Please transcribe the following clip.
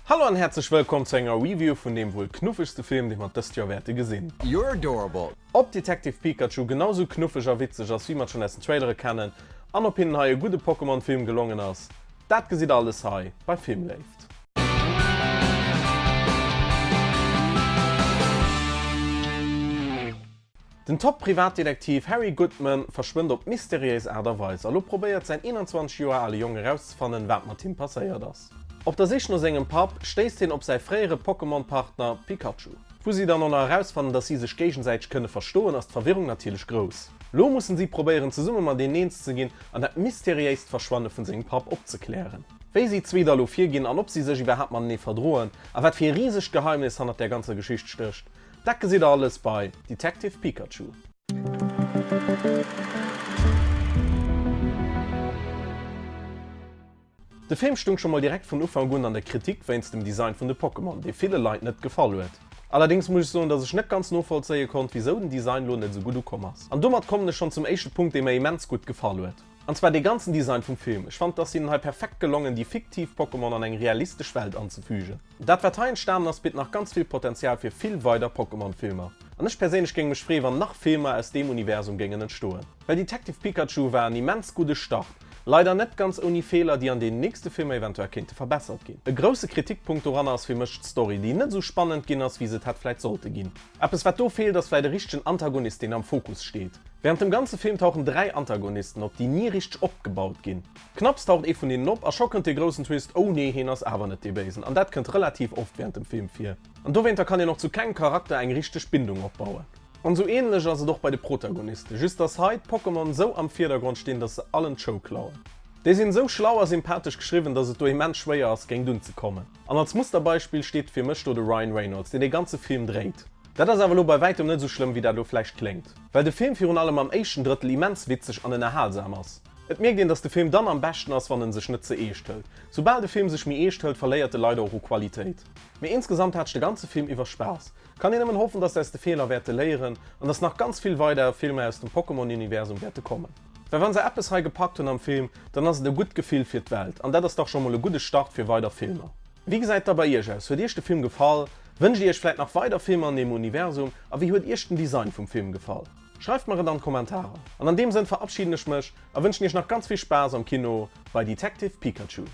Hallo an häerzlech wëllkomm zu enger Review vun deem wuel knuffegste Film, dee mer dëst Joer wäerte gesinn. You're adorable. Ob Detective Pikachu genau sou knuffeg a witzeg ass, wéi mer et schonn aus den Trailere kennen, an ob hinnen hei e gudde Pokémon-Film gelongen ass, dat gesitt der alles hei bei Filmléift. Den Top-Privatdetektiv Harry Goodman verschwënnt op mysteriéis Aart a Weis a lo probéiert säin 21 Joer ale Jong erauszefannen, wat mat him passéiert ass. Op der Sich no sengem Papp stéisst hien op säi fréiere Pokémon-Partner Pikachu. Wou si dann och nach erausfannen, dass si sech géigesäiteg kënne verstoen, ass d'Verwirrung natierlech grouss. Lo mussen si probéieren zesumme mateneen eens ze ginn an dat mysteriéist Verschwanne vun sengem Papp opzeklären. Wéi si zwee da lo virginn an ob si sech iwwerhaapt matenee verdroen a wat fir e risegt Geheimnis hannert där ganzer Geschicht stécht, Dat gesitt der alles bei Detective Pikachu. De Film stung scho mol direkt vun Ufank un an der Kritik wéinst dem Design vun de Pokémon, dee ville Leit net gefall huet. Allerdéngs muss ech soen, dass ech net ganz novollzéie konnt, wisou den Design lo net esou gutt ukomm ass. An domat kommen ech schonn zum éischte Punkt, dee mer immens gutt gefall huet. An zwar dee ganzen Design vum Film. Ech fand, dass hinnen hei perfekt gelongen, déi fiktiv Pokémon an eng realistesch Welt anzefügen. Dat wat hei entstanen ass, bitt nach ganz vill Potenzial fir vill weider Pokémon-Filmer. An ech perséinlech géing mech freeë wann nach Filmer aus deem Universum géingen entstoen. Well Detective Pikachu war en immens gudde Start, leider net ganz ouni Feeler, déi an den nächste Filmer eventuell kéinte verbessert ginn. E grousse Kritikpunkt doranner ass fir mech d'Story, déi net esou spannend ginn ass, wéi se et hätt vläit sollte ginn. Eppes wat do feelt ass vläit e richtegen Antagonist deen am Fokus steet. Während dem ganze Film tauchen 3 Antagonisten op déi ni richteg opgebaut ginn. Knapps taucht ee vun hinnen op a scho kënnt dee groussen Twist, oh nee heen ass awer net dee Béisen an dat kënnt relativ oft während dem Film vir. An dowéinter kann een och zu kengem Charakter eng richteg Bindung opbauen. An sou ähnlech ass et och bei de Protagonisten, just dass hei d'Pokémon sou am Virdergrond stinn dass se allen d'Show klauen. Déi sinn sou schlau a sympathesch geschriwwen dass et do immens schwéier ass géint unzekommen. An als Musterbeispill steet fir mech do de Ryan Reynolds, deen dee ganze Film dréit. Dat ass awer elo bei wäitem net esou schlëmm wéi dat elo vläicht kléngt, well de Film virun allem am éischten Drëttel immens witzeg an ënnerhalsam ass. Et mierkt een, dass de Film dann am beschten ass, wann en sech net ze eescht hëlt. Soubal de Film sech méi eescht hëlt, verléiert e leider och u Qualitéit. Mee insgesamt hat ech de ganze Film iwwer Spaass. Kann een nëmmen hoffen, dass se aus de Feeler wäerte léieren an dass nach ganz vill weider Filmer aus dem Pokémon-Universum wäerte kommen. Well wann se eppes hei gepackt hunn am Film, dann ass et e gutt Gefill fir d'Welt an dat ass dach scho mol e gudde Start fir weider Filmer. Wéi gesäit et da bei iech aus? Huet iech de Film gefall? Wënscht dir iech vläit nach weider Filmer an deem Universum? A wéi huet iech den Design vum Film gefall? Schreift mer et an d'Kommentarer. An an deem Sënn verabschiden ech mech a wënschen iech nach ganz vill Spaass am Kino bei Detective Pikachu.